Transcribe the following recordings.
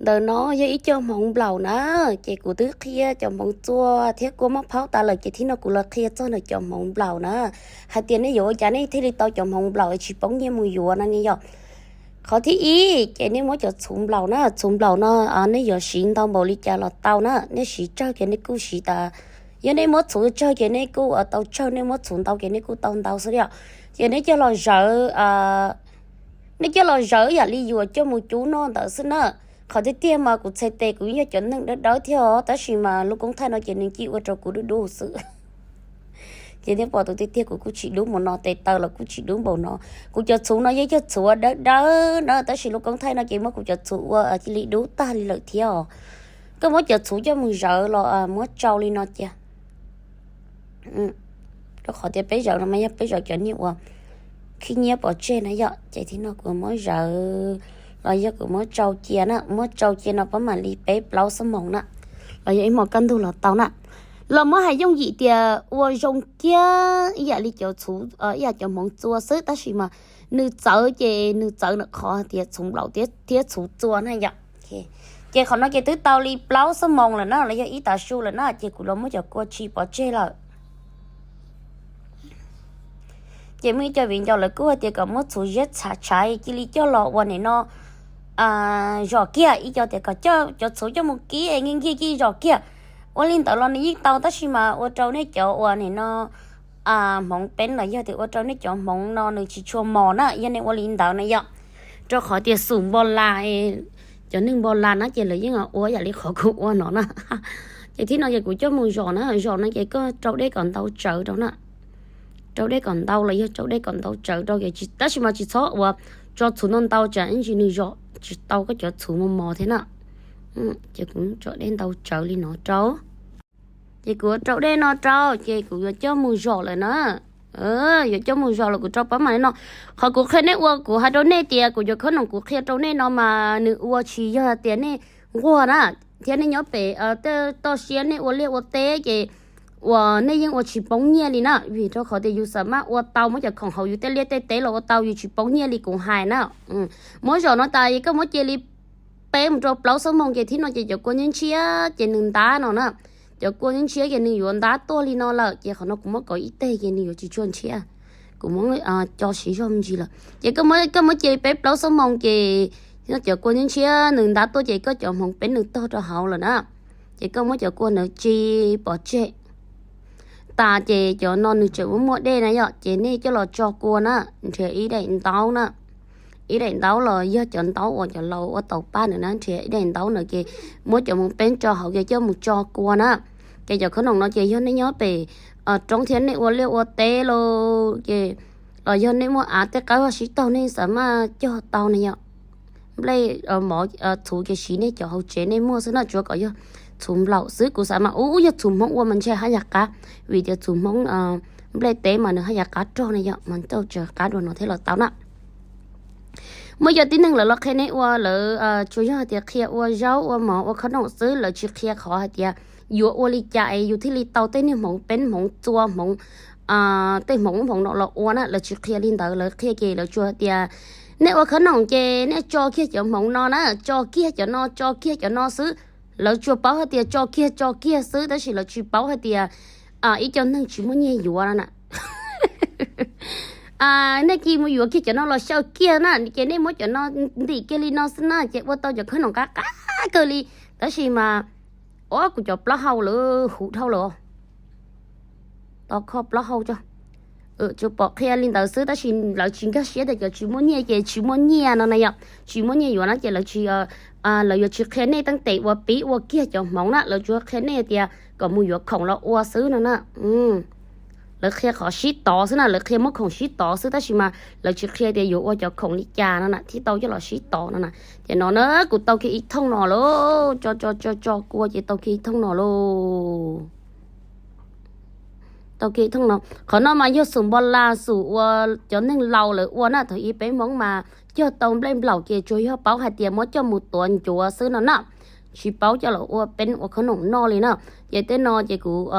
Ntawm no yog ib co hmoov nplaum na, ces kuv twb qhia cov hmoov txua thiab kua maj phaub tas lawm ces thib no kuv los qhia txog ntawm cov hmoov nplaum na, hais tias nej yuav ua cas nej thiaj li tau cov hmoov nplaum es tsis poob nyiaj mus yuav no ne yom. Qhov thib ib ces nej muab cov txhuv nplaum na, txhuv nplaum no nej yuav siv ntau npaum li cas los tau na, nej siv tsawg ces nej kuj siv tas, yog nej muab txhuv tsawg ces nej kuj tau tsawg, nej muab txhuv ntau ces nej kuj tau ntau xwb yom. Ces nej coj los zawv, nej coj los zawv yam li yuav coj mus cub noj ntawd xwb na. Qhov tiag tiag mas kuv txhais tes kuv yog cov neeg dawb dawb thiab os, tab sis mas lub koob thaij no ces nws cia ua rau kuv dub dub xwb. Ces nej pom tus tiag tiag kuv kuj tsis dub npaum no, tes taw los kuj tsis dub npaum no. Kuv cov txhuv no yeej cov txhuv dawb dawb na, tab sis lub koob thaij no ces muab kuv cov txhuv ua cia li dub tag li lawm thiab os. Koj muab cov txhuv coj mus zawv los muab tsau li no cia. Rau qhov tias peb zawv no mas yog peb zawv cov niag uas khib nyiab pov tseg na yom, ces thib no kuv muab zawv los yog kuv muab tsau cia na, muab tsau cia no pab mam li peb plaub xuab moos na, los yog ib hmos kaj ntug los tau na. Los muab hais yooj yim tias ua zoo kiag ib yam li cov txhuv, ib yam cov hmoov txua xwb, tab sis mas nws txawv ces nws txawv ntawm qhov tias txhuv nplaum thiab txhuv txua na yom. Ces qhov no ces twb tau li plaub xuab moos lawm na, los yog ib tav su lawm na, ces kuv los muab cov kua tshis pov tseg lawm. Ces muaj ib co viv ncaus lawv kuj hais tias kom muab txhuv ziab txhav tshav cia li coj los ua nim no zom kiag, ib co tias kom coj cov txhuv coj mus kib es nkiag nkiag cia li zom kiag. Ua li ntawd los nws yeej tau, tab sis mas ua rau nej cov uas nim no hmoov peeb los yog tias ua rau nej cov hmoov no nws tsis tshua mos na, yog nej ua li ntawd na yom. Rau qhov tias xum npo las, cov neeg npo las na ces lawv yeej ua yam li qhov kuv ua no na. Ces thib no ces kuv coj mus zom na, zom no ces koj rau dej kom ntau tsawv rau na. Rau dej kom ntau los yog rau dej kom ntau tsawv rau, tab sis mas tsis txhob uas tso txhuv ntau ntau tsam ib ntsis nws zom tsis tau koj cov txhuv mos mos thiab na. Ces kuv tso dej ntau tsawv li no rau. Ces kuv rau dej no rau ces kuv yuav coj mus zom lawm na. Yuav coj mus zom los kuv rau pab mam li no. Qhov kuv qhia nej ua, kuv hais rau nej tias kuv cov khob noom kuv qhia rau nej no mas nws ua tsis yog tias nej nquag na, thiab nej nyob pem toj siab nej ua liaj ua teb ces uas nej yeej ua tsis poob nyiaj li na, vim rau qhov tias yus xav mas ua tau muab cov khoom hauv yus tej liaj tej teb los ua tau, yus tsis poob nyiaj li kuv hais na. Muab zom no tas es koj muab cia li peb mus rau plaub xuab moos ces thib no ces cov kua ntshiab ntshiab ces nws ntab no na. Cov kua ntshiab ntshiab ces nws yuav ntab tuaj li no lawm ces qhov no kuv muab kov ib teg ces nws yuav tsis tshua ntshiab. Kuv muab co siv zog me ntsis lawm ces koj muab cia li peb plaub xuab moos ces cov kua ntshiab ntshiab nws ntab tuaj ces koj cov hmoov peeb nws tog rau hauv lawm na. Ces koj muab cov kua ntawd tsis pov tseg tas ces cov no nws tseem muaj muaj dej na yom, ces nej coj los tso kua na, nrhiav ib daim ntaub na. Ib daim ntaub los yog cov ntaub uas cov laus ua taus paj ntawd na, nrhiav ib daim ntaub ntawd ces muab cov hmoov peeb tso hauv ces coj mus tso kua na. Ces cov khob noom no ces yog nej nyob pem roob thiab nej ua liaj ua teb los ces los yog nej muaj av tej qab sib taug nej xav mas cog tau na yom. Nplej mov txhuv ces siv nej cov hauv tsev nej muaj xwb na, tsuav kom yog txhuv nplaum xwb. Kuv xav mas ub yog txhuv Hmoob ua mas ntshe haj yam qab, vim tias txhuv Hmoob nplej teb mas nws haj yam qab rog na yom, mas tau tsawg qab dua no thiab los tau na. Muaj cov tib neeg lawv los qhia nej ua, lawv tsuas yog hais tias qhia ua zaub ua mov ua khob noom xwb, lawv tsis qhia qhov hais tias yuav ua li cas es yus thiaj li tau tej niag hmoov peeb hmoov txua hmoov, tej hmoov hmoov no los ua na, lawv tsis qhia li ntawd. Lawv qhia ces lawv tsuas hais tias nej ua khob noom ces nej tso kiag cov hmoov no na, tso kiag cov no, tso kiag cov no xwb. Lawv tsuas paub hais tias tso kiag tso kiag xwb, tab sis lawv tsis paub hais tias ib co neeg tsis muaj nyiaj yuav no na, nej cia li mus yuav kiag cov no los xyaw kiag na, ces nej muab cov no ntim kiag li no xwb na, ces ua tau cov khob noom qab qab kawg li. Tab sis mas, o, kuv cov plaub hau lawv huv dhau lawm. Tos kho plaub hau tso. Tsuas pom qhia li ntawd xwb, tab sis lawv tsis nkag siab tias cov tsis muaj nyiaj ces tsis muaj nyiaj no na yom. Tsis muaj nyiaj yuav na ces lawv tsis, lawv yuav tsis qhia nej teeb tes ua pib ua kiag cov hmoov na, lawv tsuas qhia nej tias kom mus yuav khoom los ua xwb no na. Lawv qhia qhov sib tov xwb na, lawv qhia muab khoom sib tov xwb, tab sis mas lawv tsis qhia tias yuav ua cov khoom li cas no na, thiaj tau coj los sib tov no na. Ces no na, kuv tau kiag ib thooj no lauj, tso tso tso tso kua ces tau kiag ib thooj no lauj. Tau kiag ib thooj no. Qhov no mas yog xum npo las, xum uas cov neeg laus lawv ua na. Thaum ub peb Hmoob mas cog tau nplej nplaum ces tsuas yog paub hais tias muab coj mus tuav ncuav xwb no na, tsis paub coj los ua peeb ua khob noom noj li na. Ces tej no ces kuv,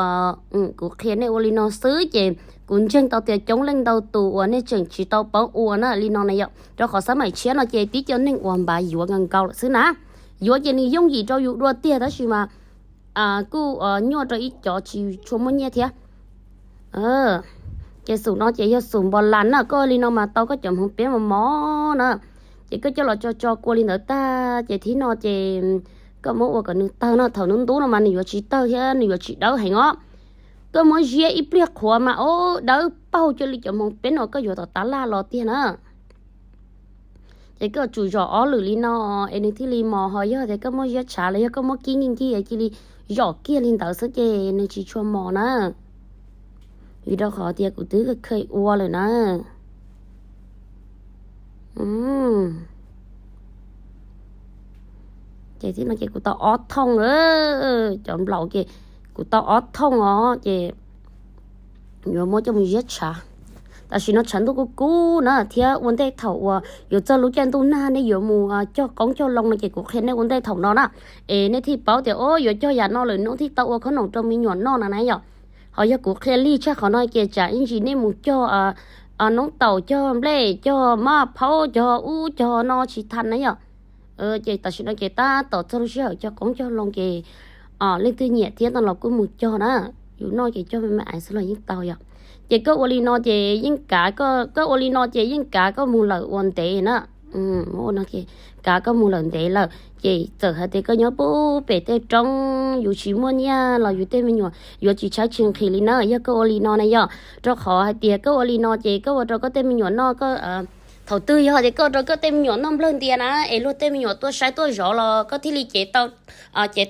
kuv qhia nej ua li no xwb ces kuv ntseeg tau tias coob leej ntau tus uas nej tseem tsis tau paub ua na li no na yom. Rau qhov xab maim tshiab no ces tib co neeg uas npav yuav nkaus nkaus lawm xwb na. Yuav ces nws yooj yim rau yus dua tiag tab sis mas kuj nyuaj rau ib cov tsis tshua muaj nyiaj thiab. Ces xum no ces yog xum npos las na, koj li no mas tau koj cov hmoov peb mos mos na. Ces koj coj los tso tso kua li ntawd tag ces thib no ces koj muab ua kom nws tawg no, thaum nws ntub no mas nws yuav tsis tawg thiab nws yuav tsis dawb heev os. Koj muab ziab ib pliag qhuav mas o, dawb paug cuag li cov hmoov peb no koj yuav tom tav laj los tiag na. Ces koj tsum zom ob lwm li no es nws thiaj li mos, ho yog tias koj muab ziab tshav los yog koj muab kib nkig nkig cia li zom kiag li ntawd xwb ces nws tsis tshua mos na. Vim rau qhov tias kuv twb kheev ua lawm na. Ces thib no ces kuv tau ob thooj, cov nplaum ces kuv tau ob thooj os ces yuav muab coj mus ziab tshav. Tam sim no tshav ntuj kub kub na thiab ua ntej thaum uas yuav txog lub caij ntuj nag nej yuav mus cog qoob cog loo no ces kuv qhia nej ua ntej thaum no na, es nej thiaj paub tias o yuav cog yam no lawm no thiaj tau ua khob noom rau me nyuam noj na na yom. Ho yog kuv qhia lig tshaj qhov no ces tsam ib ntsis nej mus cog noob taum, cog nplej, cog maj phaub, cog ub cog no tsis tau na yom. Ces tam sim no ces tab tom txog lub sij hawm cog qoob cog loo ces leej twg nyiam thiab no los kuj mus cog na. Yus noj ces cog me me aiv xwb los yeej tau yom. Ces koj ua li no ces yeej kav, koj ua li no ces yeej kav koj mus lawm ua ntev na. Kav koj mus lawm ntev lawm ces txawm hais tias koj nyob pub pem tej roob yus tsis muaj nyiaj los yus tej me nyuam yuav tsis tshaib tsis nqhis li na yog koj ua li no na yom. Rau qhov hais tias koj ua li no ces koj ua rau koj tej me nyuam noj, koj thaum twg yog tias koj ua rau koj tej me nyuam noj nplawg ntia na es luag tej me nyuam tuaj saib tuaj zov los koj thiaj li cev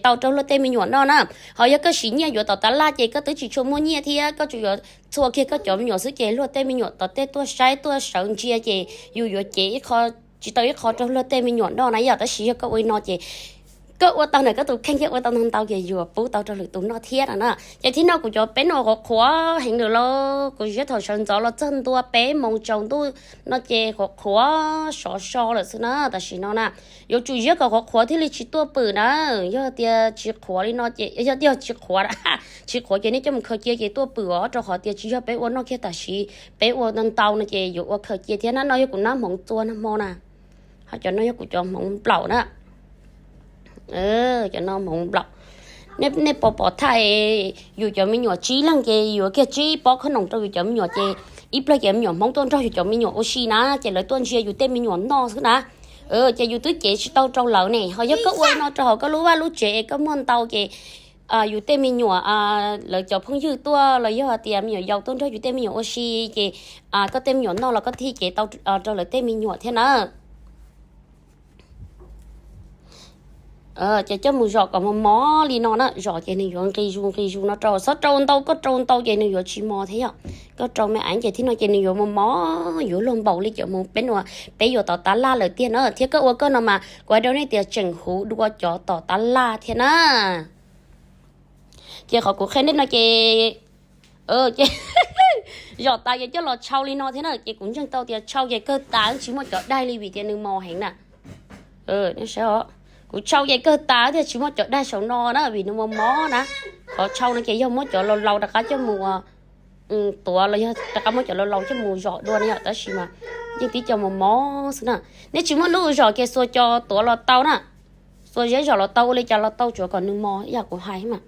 tau rau luag tej me nyuam noj na. Ho yog koj siv nyiaj yuav tom tav laj ces koj twb tsis tshua muaj nyiaj thiab koj tsuas yuav txhua kiag koj cov me nyuam xwb ces luag tej me nyuam tom tej tuaj saib tuaj sawv ntsia ces yus yuav cev tsis tau ib qho rau luag tej me nyuam noj na yom. Tab sis yog koj ua li no ces koj ua tau ntawm koj tus kheej thiab ua tau ntau ntau ces yuav pub tau rau lwm tus noj thiab no na. Ces thib no kuv cov peb no qhuav qhuav heev lawm lauj, kuv ziab thaum sawv ntxov los txog ntua peb moos tsaus ntuj no ces qhuav qhuav sov so lawm xwb na. Tam sim no na yuav tsum ziab kom qhuav qhuav thiaj li tsis tuaj pwm na. Yog tias tsis qhuav li no ces, yog tias tsis qhuav, tsis qhuav ces nej coj mus khaws cia ces tuaj pwm os, rau qhov tias tsis yog peb ua noj kiag tam sim, peb ua ntau ntau no ces yuav ua khaws cia thiab na. No yog kuv nab hmoov txua nag hmo na, ho cov no yog kuv cov hmoov nplaum na. Cov no hmoov nplaum. Nej pom pom thaj yus cov me nyuam tsib leeg ces yuav kiag tsib pob khob noom rau yus cov me nyuam ces ib pliag ces me nyuam Hmoob tuaj nrog yus cov me nyuam ua si na ces lawv tuaj ntsia yus tej me nyuam noj xwb na. Ces yus twb cev tsis tau rau lawv ne, ho yog koj ua no rau hauv koj lub vaj lub tsev es koj muaj ntau ces yus tej me nyuam, lawv cov phooj ywg tuaj los yog hais tias me nyuam yaus tuaj nrog yus tej me nyuam ua si ces koj tej me nyuam noj los koj thiaj cev tau rau lawv tej me nyuam thiab na. Ces coj mus zom kom mos mos li no na, zom ces nws yuav nqis zus nqis zus no rau, txhob rau ntau, koj rau ntau ces nws yuav tsis mos thiab yom. Koj rau me aiv ces thib no ces nws yuav mos mos, yuav luag npaum li cov hmoov peb no, peb yuav tom tav laj lawm tiag na. Thiab koj ua koj no mas kuv hais rau nej tias tseem huv dua cov tom tav laj thiab na. Ces qhov kuv qhia nej no ces, ces zom tas ces coj los tshau li no thiab na, ces kuv ntseeg tau tias tshau ces kawg tas tsis muaj cov daig li vim tias nws mos heev na. Kuv tshau ces kawg tas thiaj tsis muaj cov daig saum no na vim nws mos mos na. Qhov tshau no ces yog muab cov laus laus rov qab coj mus tuav los yog rov qab muab cov laus laus coj mus zom dua na yom, tab sis mas yeej tib co mos mos xwb na. Nej tsis muaj lub zom ces xuas cov tuav los tau na, xuas ziab zom los tau, ua li cas los tau tsuav kom nws mos ib yam kuv hais mas.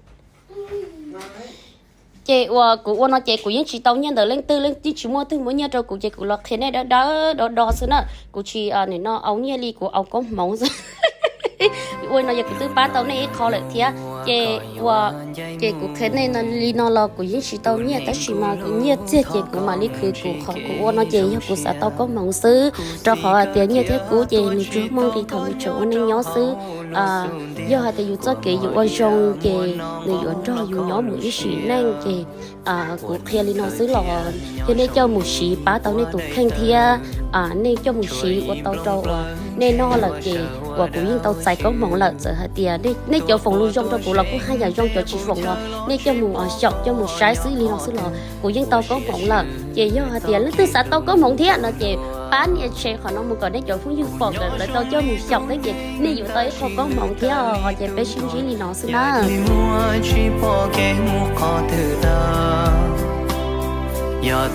Ces uas kuv ua no ces kuv yeej tsis tau nyiaj ntawm leej twg, leej twg tsis muaj twg muab nyiaj rau kuv ces kuv los qhia nej dawb dawb do do xwb na. Kuv tsis, nim no au nyiaj li, kuv au koob hmoov xwb. Ua no yog kuv twb pab tau nej ib qho lawm thiab ces ua, ces kuv qhia nej li no los kuv yeej tsis tau nyiaj, tab sis mas kuv nyiaj txiag ces kuv mam li khwv. Kuv qhov kuv ua no ces yog kuv xav tau koob hmoov xwb, rau qhov hais tias nyiaj thiab kub ces nws tsuas muaj nqis thaum yus tseem ua neej nyob xwb. Yog hais tias yus txoj kev yus ua zoo ces nws yuav nrog yus nyob mus ib sim neej ces kuv qhia li no xwb los yog nej coj mus siv pab tau nej tus kheej thiab nej coj mus siv ua tau rau uas nej noj lawm ces uas kuv yeej tau txais koob hmoov lawm. Txawm hais tias nej cov foom lus zoo rau kuv los kuj haj yam zoo, cov tsis foom los nej coj mus xyaum coj mus saib xwb li no xwb los kuv yeej tau koob hmoov lawm. Ces yog hais tias leej twg xav tau koob hmoov thiab no ces pab nias share qhov no mus kom nej cov phooj ywg pom kom lawv tau coj mus xyaum thiab ces nej yuav tau ib qho koob hmoov thiab os. Ces peb sib ntsib li no xwb na. Tsis muaj tsis pom kev mus qhov twg tag, yog